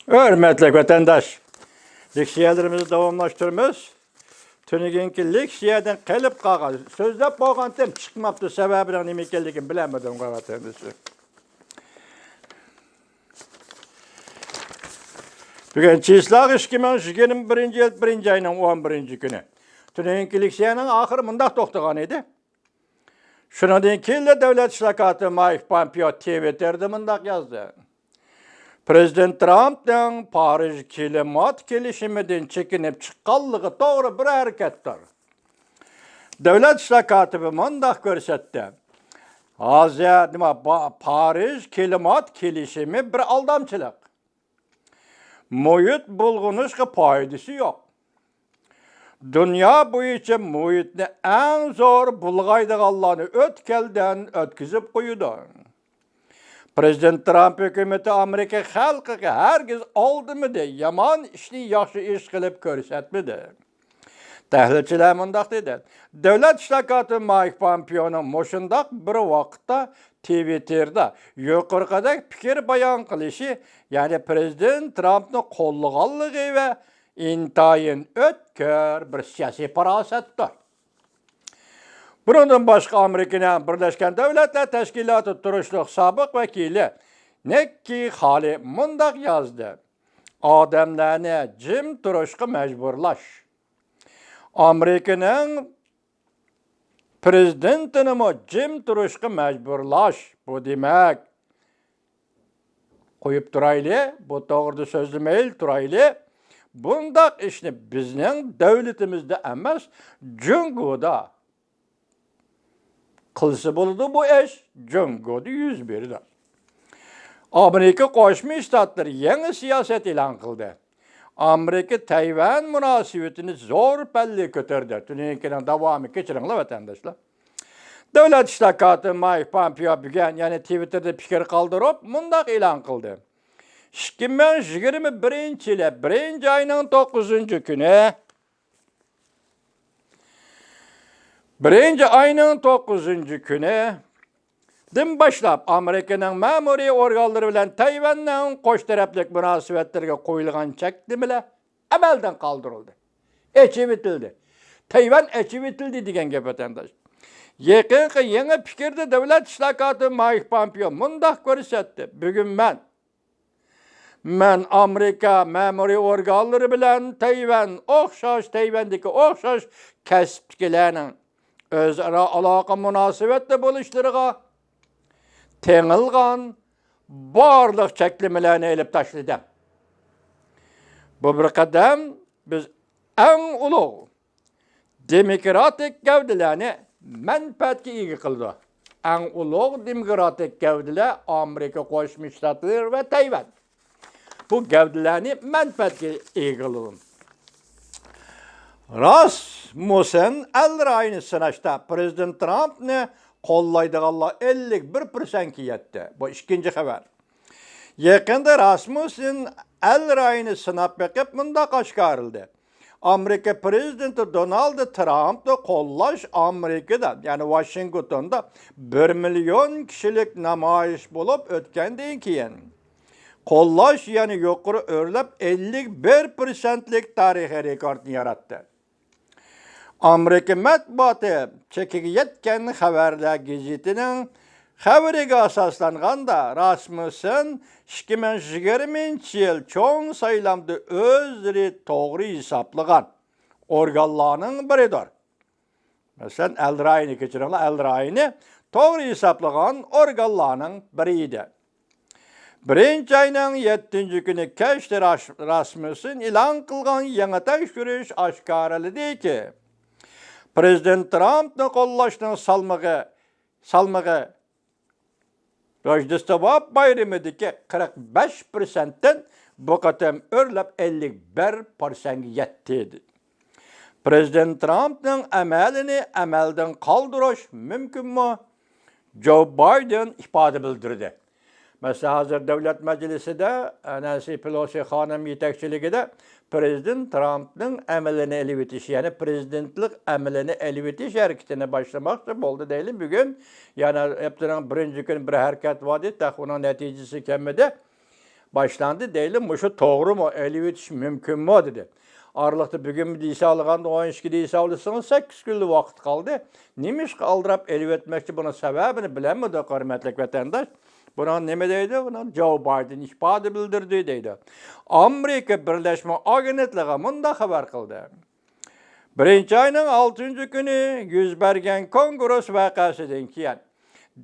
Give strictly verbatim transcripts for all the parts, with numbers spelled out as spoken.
ھۆرمەتلىك ۋەتەنداش، لېكسىيەلىرىمىزنى داۋاملاشتۇرىمىز. تۈنۈگۈنكى لېكسىيەدىن قېلىپ قالغان، سۆزلەپ بولغانتىم، چىقماپتۇ، سەۋەبىنىڭ نېمە ئىكەنلىكىنى بىلەلمىدىم، ۋەتەندىشىم. بۈگۈن چىسلاغ ئىككى مىڭ يىگىرمە بىرىنچى يىل بىرىنچى ئاينىڭ ئون بىرىنچى كۈنى. تۈنۈگۈنكى لېكسىيەنىڭ ئاخىرى مۇنداق توختىغان ئىدى. شۇنىڭدىن كېيىنلا دۆلەت ئىشلار كاتىپى مايك پامپېئو تىۋىتتېردا مۇنداق يازدى: پىرېزىدېنت ترامپنىڭ پارىژ كىلىمات كېلىشىمىدىن چېكىنىپ چىققانلىقى توغرا بىر ھەرىكەتتۇر. دۆلەت ئىشلار كاتىپى مۇنداق كۆرسەتتى: ھازىر نېمە، با-، پارىژ كىلىمات كېلىشىمى بىر ئالدامچىلىق. مۇھىت بۇلغىنىشقا پايدىسى يوق. دۇنيا بويىچە مۇھىتنى ئەڭ زور بۇلغايدىغانلارنى ئۆتكەلدىن ئۆتكۈزۈپ قويىدۇ. پىرېزىدېنت ترامپ ھۆكۈمىتى ئامېرىكا خەلقىگە ھەرگىز ئالدىمىدى، يامان ئىشنى ياخشى ئىش قىلىپ كۆرسەتمىدى. تەھلىلچىلەر مۇنداق دېدى: دۆلەت ئىشلار كاتىپى مايك پامپېئونىڭ مۇشۇنداق بىر ۋاقىتتا تىۋىتتېردا يۇقىرىقىدەك پىكىر بايان قىلىشى، يەنى پىرېزىدېنت ترامپنى قوللىغانلىقى ۋە ئىنتايىن ئۆتكۈر بىر سىياسىي پاراسەتتۇر. بۇنىڭدىن باشقا، ئامېرىكىنىڭ بىرلەشكەن دۆلەتلەر تەشكىلاتى تۇرۇشلۇق سابىق ۋەكىلى نىككى خالى مۇنداق يازدى: ئادەملەرنى جىم تۇرۇشقا مەجبۇرلاش، ئامېرىكىنىڭ پىرېزىدېنتىنىمۇ جىم تۇرۇشقا مەجبۇرلاش، بۇ دېمەك، قويۇپ تۇرايلى، بۇ توغرىدا سۆزلىمەيلى تۇرايلى. بۇنداق ئىشنى بىزنىڭ دۆلىتىمىزدە ئەمەس، جۇڭگودا قىلسا بولىدۇ بۇ ئىش، جۇڭگودا يۈز بېرىدۇ. ئامېرىكا قوشما شتاتلىرى يېڭى سىياسەت ئېلان قىلدى. ئامېرىكا تەيۋەن مۇناسىۋىتىنى زور پەللىگە كۆتۈردى. تۈنۈگۈنكىنىڭ داۋامى، كەچۈرۈڭلار ۋەتەنداشلار. دۆلەت ئىشلار كاتىپى مايك پامپېئو بۈگۈن يەنە تىۋىتتېردا پىكىر قالدۇرۇپ، مۇنداق ئېلان قىلدى: ئىككى مىڭ يىگىرمە بىرىنچى يىلى بىرىنچى ئاينىڭ توققۇزىنچى كۈنى، بىرىنچى ئاينىڭ توققۇزىنچى كۈنى دىن باشلاپ، ئامېرىكىنىڭ مەمۇرىي ئورگانلىرى بىلەن تەيۋەننىڭ قوش تەرەپلىك مۇناسىۋەتلىرىگە قويۇلغان چەكلىمىلەر ئەمەلدىن قالدۇرۇلدى، ئېچىۋېتىلدى. تەيۋەن ئېچىۋېتىلدى دېگەن گەپ، ۋەتەنداش. يېقىنقى يېڭى پىكىردە دۆلەت ئىشلار كاتىپى مايك پامپېئو مۇنداق كۆرسەتتى: بۈگۈن مەن، مەن ئامېرىكا مەمۇرىي ئورگانلىرى بىلەن تەيۋەن ئوخشاش، تەيۋەندىكى ئوخشاش كەسىپتىكىلەرنىڭ ئۆزئارا ئالاقە مۇناسىۋەتتە بولۇشلىرىغا تېڭىلغان بارلىق چەكلىمىلەرنى ئېلىپ تاشلىدىم. بۇ بىر قەدەم بىز ئەڭ ئۇلۇغ دېموكراتىك گەۋدىلەرنى مەنپەئەتكە ئىگە قىلىدۇ. ئەڭ ئۇلۇغ دېموكراتىك گەۋدىلەر ئامېرىكا قوشما شتاتلىرى ۋە تەيۋەن. بۇ گەۋدىلەرنى مەنپەئەتكە ئىگە قىلىدۇ. راسمۇسسېن ئەل رايىنى سىناشتا پىرېزىدېنت ترامپنى قوللايدىغانلار ئەللىك بىر پىرسەنتكە يەتتى. بۇ ئىككىنچى خەۋەر. يېقىندا راسمۇسسېن ئەل رايىنى سىناپ بېقىپ، مۇنداق ئاشكارىلىدى: ئامېرىكا پىرېزىدېنتى دونالد ترامپنى قوللاش ئامېرىكىدا، يەنى ۋاشىنگتوندا بىر مىليون كىشىلىك نامايىش بولۇپ ئۆتكەندىن كېيىن، قوللاش يەنە يۇقىرى ئۆرلەپ، ئەللىك بىر پىرسەنتلىك تارىخىي رېكورتنى ياراتتى. ئامېرىكا مەتبۇئاتى چېكىگە يەتكەن خەۋەرلەر گېزىتىنىڭ خەۋىرىگە ئاساسلانغاندا، راسمۇسسېن ئىككى مىڭ يىگىرمىنچى يىل چوڭ سايلامدا ئۆزلىرى توغرا ھېسابلىغان ئورگانلارنىڭ بىرىدۇر. مەسىلەن، ئەل رايىنى، كەچۈرۈڭلار، ئەل رايىنى توغرا ھېسابلىغان ئورگانلارنىڭ بىرى ئىدى. بىرىنچى ئاينىڭ يەتتىنچى كۈنى كەچتە راش-، راسمۇسسېن ئېلان قىلغان يېڭى تەكشۈرۈش ئاشكارىلىدىكى، پىرېزىدېنت ترامپنى قوللاشنىڭ سالمىقى، سالمىقى روژدېستۋا بايرىمىدىكى قىرىق بەش پىرسەنتتىن بۇ قېتىم ئۆرلەپ ئەللىك بىر پىرسەنتكە يەتتى. پىرېزىدېنت ترامپنىڭ ئەمەلىنى ئەمەلدىن قالدۇرۇش مۇمكىنمۇ؟ جو بايدېن ئىپادە بىلدۈردى. مەسىلەن، ھازىر دۆلەت مەجلىسىدە نەنسى پېلوسى خانىم يېتەكچىلىكىدە پىرېزىدېنت ترامپنىڭ ئەمىلىنى ئېلىۋېتىش، يەنى پىرېزىدېنتلىق ئەمىلىنى ئېلىۋېتىش ھەرىكىتىنى باشلىماقچى بولدى دەيلى. بۈگۈن، يەنى ھەپتىنىڭ بىرىنچى كۈنى بىر ھەرىكەت بار ئىدى، تېخى ئۇنىڭ نەتىجىسى كەلمىدى. باشلاندى دەيلى، مۇشۇ توغرىمۇ، ئېلىۋېتىش مۇمكىنمۇ دېدى. ئارىلىقتا بۈگۈن دېيساۋلىغاندا، ئون ئىككى دېيساۋلىسىڭىز، سەككىز كۈنلا ۋاقىت قالدى. نېمىشقا ئالدىراپ ئېلىۋەتمەكچى، بۇنىڭ سەۋەبىنى بىلەمدۇق، ھۆرمەتلىك ۋەتەنداش؟ بۇنىڭ نېمە دەيدۇ؟ بۇنىڭ جو بايدېن ئىپادە بىلدۈردى دەيدۇ. ئامېرىكا بىرلەشمە ئاگېنتلىقى مۇنداق خەۋەر قىلدى. بىرىنچى ئاينىڭ ئالتىنچى كۈنى يۈز بەرگەن كونگرېس ۋەقەسىدىن كېيىن،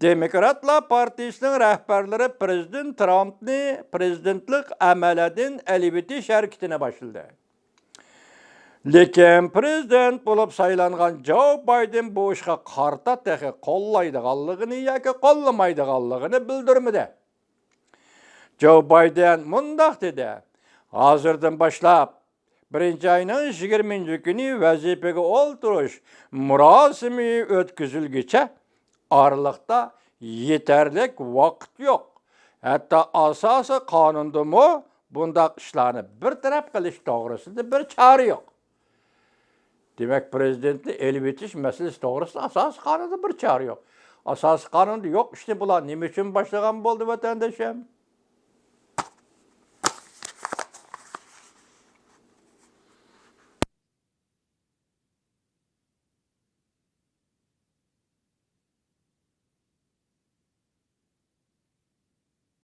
دېموكراتلار پارتىيىسىنىڭ رەھبەرلىرى پىرېزىدېنت ترامپنى پىرېزىدېنتلىق ئەمەلىيەتتىن ئېلىۋېتىش ھەرىكىتىنى باشلىدى. لېكىن پىرېزىدېنت بولۇپ سايلانغان جو بايدېن بۇ ئىشقا قارىتا تېخى قوللايدىغانلىقىنى ياكى قوللىمايدىغانلىقىنى بىلدۈرمىدى. جو بايدېن مۇنداق دېدى: «ھازىردىن باشلاپ، بىرىنچى ئاينىڭ يىگىرمىنچى كۈنى ۋەزىپىگە ئولتۇرۇش مۇراسىمى ئۆتكۈزۈلگۈچە ئارىلىقتا يېتەرلىك ۋاقىت يوق. ھەتتا ئاساسىي قانۇندىمۇ بۇنداق ئىشلارنى بىر تەرەپ قىلىش توغرىسىدا بىر چارە يوق.» دېمەك، پىرېزىدېنتنى ئېلىۋېتىش مەسىلىسى توغرىسىدا ئاساسىي قانۇندا بىر چارە يوق. ئاساسىي قانۇندا يوق ئىشنى بۇلار نېمە ئۈچۈن باشلىغان بولدى، ۋەتەندىشىم؟